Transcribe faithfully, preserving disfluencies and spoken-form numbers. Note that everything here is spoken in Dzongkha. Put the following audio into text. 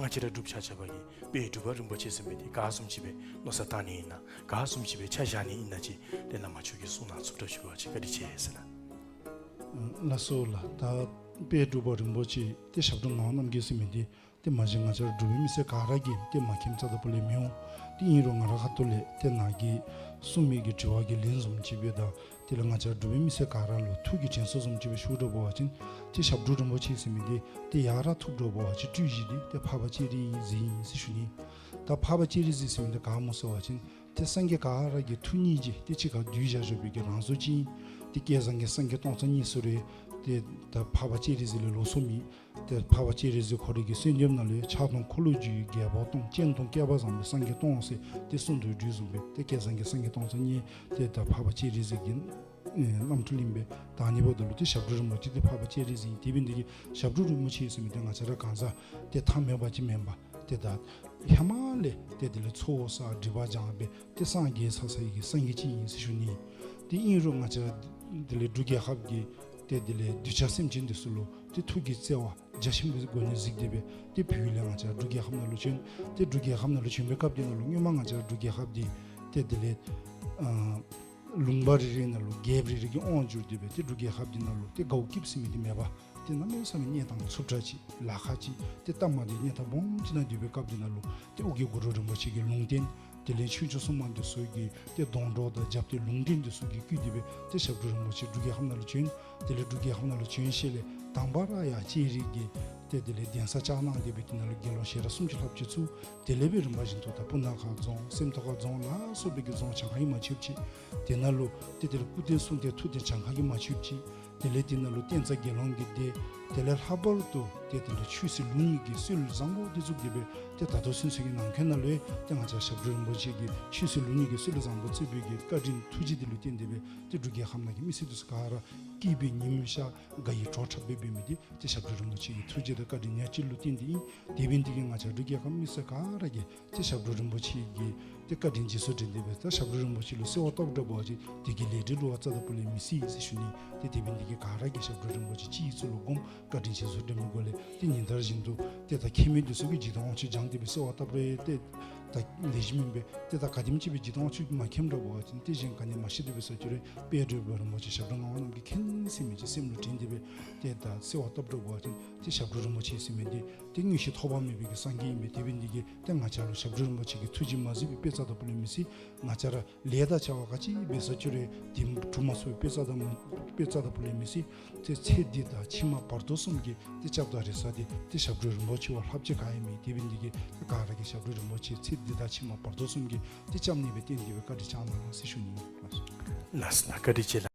ང་བཅས་ར་འབྲུགཔ་ཆ་ཁྱབ་ཀྱིས་དཔལ་འབྲུག་པ་རིན་པོ་ཆེ་ཟེར་མི་འདི་ག་བཟུམ་ཅིག་སྦེ་མནོ་བསམ་བཏང་ནི་ཨིན་ན་ག་བཟུམ་ཅིག་སྦེ་ཆ་བཞག་ནི་ཨིན་ན་ཅིག་ཏེ་བླ་མ་མཆོག་གིས་གསུང་གནང་ཚུགསཔ་འདྲཝ་ཅིག་འབད་བ་ཅིན་བཀའ་དྲིན་ཆེ་ཟེར་ན། ལགས་སོ་ལགས། ད་དཔལ་འབྲུག་པ་རིན་པོ་ཆེ་ཏེ་ཞབས་དྲུང་ངག་དབང་རྣམ་རྒྱལ་ཟེར་མི་འདི་ཏེ་མ་གཞི་ང་བཅས་ར་འབྲུག་པའི་མི་སེར་ག་ར་གིས་ཏེ་མ་མཁྱེནམ་རྩ་དང་སྤུ་ལས་མི་འོང་། ཏེ་ཨིན་རུང་ང་རའི་ཁ་ཐུག་ལས་ཏེ་ནཱ་གིས་གསུངས་མི་གི་དྲི་བ་གི་ལན་བཟུམ་ཅིག་སྦེ་དང་དེ་ལས་ང་བཅས་ར་འབྲུག་པའི་མི་སེར་ག་ར་ལུ་ཐུགས་ཀྱི་དྲན་གསོ་བཟུམ་ཅིག་སྦེ་ཞུ་འདྲཝ་འབད་བ་ཅིན་ཏེ་ཞབས་དྲུང་རིན་པོ་ཆེ་ཟེར་མི་འདི་ཏེ་ཡར་ར་ཐུགཔ་འདྲཝ་འབད་བ་ཅིན་སྤྲུལ་གཞི་འདི་ཏེ་འཕགས་པ་སྤྱན་རས་གཟིགས་ཨིན་ཟེར་ཞུ་ནི། ད་འཕགས་པ་སྤྱན་རས་གཟིགས་ཟེར་མི་འདི་ག་སྨོ་ཟེར་བ་ཅིན་ཏེ་སངས་རྒྱས་ག་ར་གི་ཐུགས་ཉིད་ཅིག་ཏེ་གཅིག་ཁར་འདུས་བཞག་བཞགཔ་གི་རང་བཟོ་ཅིག་ཨིན། ཏེ་བསྐལ་བཟང་གི་སངས་རྒྱས་སྟོང་རྩ་གཉིས་ཟེར་རུང་ཏེ་ད་འཕགས་པ་སྤྱན་རས་གཟིགས་ལས་ལོགས་སུ་མེད། ཏེ་འཕགས་པ་སྤྱན་རས་གཟིགས་ཁོ་རའི་གི་གསོལ་འདེབས་ནང་ལུ་ཕྱག་སྟོང་འཁོར་ལོས་སྒྱུར་བའི་རྒྱལ་པོ་སྟོང་། སྤྱན་སྟོང་བསྐལ་པ་བཟང་པོའི་སངས་རྒྱས་སྟོང་ཟེར་ཏེ་གསུངས་དོ་བཟུམ་སྦེ་ཏེ་བསྐལ་བཟང་གི་སངས་རྒྱས་སྟོང་རྩ་གཉིས་ཏེ་ད་འཕགས་པ་སྤྱན་རས་གཟིགས་ཀྱི་ཨེ་རྣམ་འཕྲུལ་ཨིན་པས། ད་ཨ་ནི་འབདཝ་ད་ལུ་ཏེ་ཞབས་དྲུང་རིན་པོ་ཆེ་འདི་འཕགས་པ་སྤྱན་རས་གཟིགས་ཨིན། དེ་འབད་ནི་འདི་གིས་ཞབས་དྲུང་རིན་པོ་ཆེ་ཟེར་མི་འདི་ང་བཅས་ར་གང་ཟག་ཏེ་ཐ་མལ་པ་ཅིག་མེན་པར་ཏེ་ད་ཧེ་མ་ལས་ཏེ་དེ་ལས་ཚོགས་བསགས་སྒྲིབ་པ་སྦྱངས་སྦེ་ཏེ་སངས་རྒྱས་ཚར་ཚར་བའི་གི་སངས་རྒྱས་ཅིག་ཨིན་ཟེར་ཞུ་ནི། ཏེ་ཨིན་རུང་ང་བཅས་ར་དེ་ལས་འབྲུག་རྒྱལ་ཁབ་ཀྱི་ཏེ་དེ་ལས་གདུལ་བྱ་སེམས་ཅན་འདི་ཚུ་ལུ་ཏེ་ཐུགས་ཀྱི་བརྩེ་བ་རྒྱ་ཆེན་པོའི་སྒོ་ནས་གཟིགས་ཏེ་སྦེ་ཏེ་བོད་ལས་ང་བཅས་ར་འབྲུག་རྒྱལ་ཁབ་ནང་ལུ་བྱོན། ཏེ་འབྲུག་རྒྱལ་ཁབ་ནང་ལུ་བྱོན་པའི་སྐབས་དེ་ནང་ལུ་སྔོན་མ་ང་བཅས་ར་འབྲུག་རྒྱལ་ཁབ་འདི་ཏེ་དེ་ལས་ཨ་ལུང་པ་རེ་རེ་ནང་ལུ་རྒྱལཔོ་རེ་རེ་གི་དབང་བསྒྱུར་ཏེ་སྦེ་ཏེ་འབྲུག་རྒྱལ་ཁབ་འདི་ནང་ལུ་ཏེ་དགའཝ་སྐྱིདཔ་ཟེར་མི་འདི་མེད་པར་ཏེ་གནམ་མེད་ས་མེད་གནས་སྟངས་འཚུབ་དྲགས་ཅིག་ལཱ་ཁག་ཅིག་ཏེ་སྟབས་མ་བདེ་གནས་སྟངས་སྦོམ་ཅིག་ནང་སྡོད་པའི་སྐབས་དེ་ནང་ལུ་ཏེ་ཨོ་རྒྱན་གུ་རུ་རིན་པོ་ཆེ་གི་ལུང་བསྟན་དེ་ལས་ཆོས་སྐྱོང་སྲུང་མ་འདི་ཚུ་གི་ཏེ་སྡོང་གྲོགས་དང་རྒྱབ་རྟེན་ལུང་བསྟན་འདི་ཚུ་གིས་བསྐུལ་ཏེ་སྦེ་ཏེ་ཞབས་དྲུང་རིན་པོ་ཆེ་འབྲུག་རྒྱལ་ཁབ་ནང་ལུ་བྱོན། དེ་ལས་འབྲུག་རྒྱལ་ཁབ་ནང་ལུ་བྱོན་ཞིནམ་ལས་དང་པ་ར་ཡར་ལྕགས་རི་གི་ཏེ་དེ་ལས་གདན་ས་བཅགས་གནང་སྟེ་སྦེ་དེ་ནང་ལུ་དགེ་སློང་ཞལ་གྲངས་སུམ་ཅུ་ལྷགཔ་ཅིག་བཙུགས། དེ་ལས་སྦེ་རིམ་པ་བཞིན་དུ་ད་སྤུ་ན་ཁ་རྫོང་སེམས་རྟོགས་ཁ་རྫོང་ལ་སོགས་པའི་གི་རྫོང་གྱངས་ཁ་གིས་མ་ཆོདཔ་ཅིག། དེ་ནང་ལུ་ཏེ་དེ་ལས་སྐུ་རྟེན་གསུང་རྟེན་ཐུགས་རྟེན་གྱངས་ཁ་གིས་མ་ཆོདཔ་ཅིག། དེ་ལས་དེ་ནང་ལུ་བསྟན་རྩ་དགེ་སློང་གི་སྡེ། དེ་ལས་ལྷག་པར་དུ་ཏེ་དེ་ལུ་ཆོས་སྲིད་ལུགས་གཉིས་ཀྱི་སྲོལ་བཟང་པོ་འདི་བཙུགས་ཏེ་སྦེ་ཏེ་ད་ལྟོ་ཚུན་ཚོད་ཀྱི་ནང་འཁོད་ནང་ལུ་ཏེ་ང་བཅས་ཞབས་དྲུང་རིན་པོ་ཆེ་གིས་ཆོས་སྲིད་ལུགས་གཉིས་ཀྱི་སྲོལ་བཟང་པོ་བཙུགས་པའི་གི་བཀའ་དྲིན་ཐུགས་རྗེ་འདི་ལུ་བརྟེན་ཏེ་སྦེ་ཏེ་འབྲུག་རྒྱལ་ཁབ་ནང་གི་མི་སེར་འདི་ཚུ་ག་ར་སྐྱིད་པའི་ཉིམ་ཤར་དགའ་བའི་བྲོ་འཁྲབ་སྦེ་འབད་མི་འདི་ཏེ་ཞབས་དྲུང་རིན་པོ་ཆེ་གི་ཐུགས་རྗེ་དང་བཀའ་དྲིན་ཉག་གཅིག་ལུ་བརྟེན་ཏེ་ཨིན། དེ་འབད་ནི་འདི་གིས་ང་བཅས་འབྲུག་རྒྱལ་ཁབ་མི་སེར་ག་ར་གིས་ཏེ་ཞབས་དྲུང་རིན་པོ་ཆེ་གི་ཏེ་བཀའ་དྲིན་རྗེས་སུ་དྲན་ཏེ་སྦེ་ད་ཞབས་དྲུང་རིན་པོ་ཆེ་ལུ་གསོལ་བ་བཏབ་འདྲཝ་འབད་བ་ཅིན་དེ་གི་ལས་འབྲས་བསླུ་བ་རྩ་དང་སྤུ་ལས་མི་སྲིད་ཟེར་ཞུ་ནི། ཏེ་དེ་འབད་ནི་འདི་གིས་ག་ར་གིས་ཞབས་དྲུང་རིན་པོ་ཆེ་སྤྱི་གཙུག་ལུ་སྒོམ་བཀའ་དྲིན་རྗེས་སུ་དྲན་པའི་སྒོ་ལས་ཏེ་ཉིན་ལྟར་བཞིན་དུ་ཏེ་ད་མཁྱེན་མི་འདི་ཚུ་གིས་རྗེས་དྲན་དབང་ཕྱུག་སྦྱངས་ཏེ་སྦེ་གསོལ་བ་བཏབ་རུང་ཏེ་ད་ལེགས་ཤོམ་ཨིན་པས། ཏེ་ད་ག་དེམ་ཅིག་སྦེ་རྗེས་དྲན་དབང་ཕྱུག་མ་མཁྱེནམ་འདྲཝ་འབད་བ་ཅིན་ཏེ་གཞན་ག་ནི་མ་ཤེས་ཏེ་སྦེ་སོང་ཅི་རུང་དཔལ་འབྲུག་པ་རིན་པོ་ཆེ་ཞབས་དྲུང་ངག་དབང་རྣམ་རྒྱལ་མཁྱེན་ཟེར་མི་ཅིག་སེམས་ལུ་དྲན་ཏེ་སྦེ་ཏེ་ད་གསོལ་བ་བཏབ་འདྲཝ་འབད་བ་ཅིན་ཏེ་ཞབས་དྲུང་རིན་པོ་ཆེ་ཟེར་མི་འདི་ཏེ་མངོན་ཤེས་ཐོགས་པ་མེད་པའི་གི་སངས་རྒྱས་ཨིན་པས། དེ་འབད་ནི་འདི་གིས་ཏེ་ང་བཅས་ལུ་ཞབས་དྲུང་རིན་པོ་ཆེ་གི་ཐུགས་རྗེ་མ་གཟིགས་པའི་དཔེ་རྩ་དང་སྤུ་ལས་མི་སྲིད། ང་བཅས་ར་ལས་དང་བྱ་བ་ག་ཅི་འབད་སོང་ཅི་རུང་དེ་གྲུབ་མ་ཚུགས་པའི་དཔེ་རྩ་དང་མ་དཔེ་རྩ་དང་སྤུ་ལས་མི་སྲིད། ཏེ་ཚེ་འདི་དང་ཕྱི་མ་བར་དོ་གསུམ་གྱི་ཏེ་སྐྱབས་དང་རེ་ས་འདི་ཏེ་ཞབས་དྲུང་རིན་པོ་ཆེ་བ་ལྷགཔ་ཅིག་ག་ཡང་མེད། དེ་འབད་ནི་འདི་གིས་ཏེ་ག་ར་གིས་ཞབས་དྲུང་རིན་པོ་ཆེ་ཚེ་འདི་དང་ཕྱི་མ་བར་དོ་གསུམ་གྱི་ཏེ་སྐྱབས་གནས་སྦེ་བསྟེན་ཏེ་སྦེ་བཀའ་དྲིན་བསྐྱང་གནང་ཟེར་ཞུ་ནི་ཨིན། ལགས་སོ་ལགས། བཀའ་དྲིན་ཆེ་ལགས།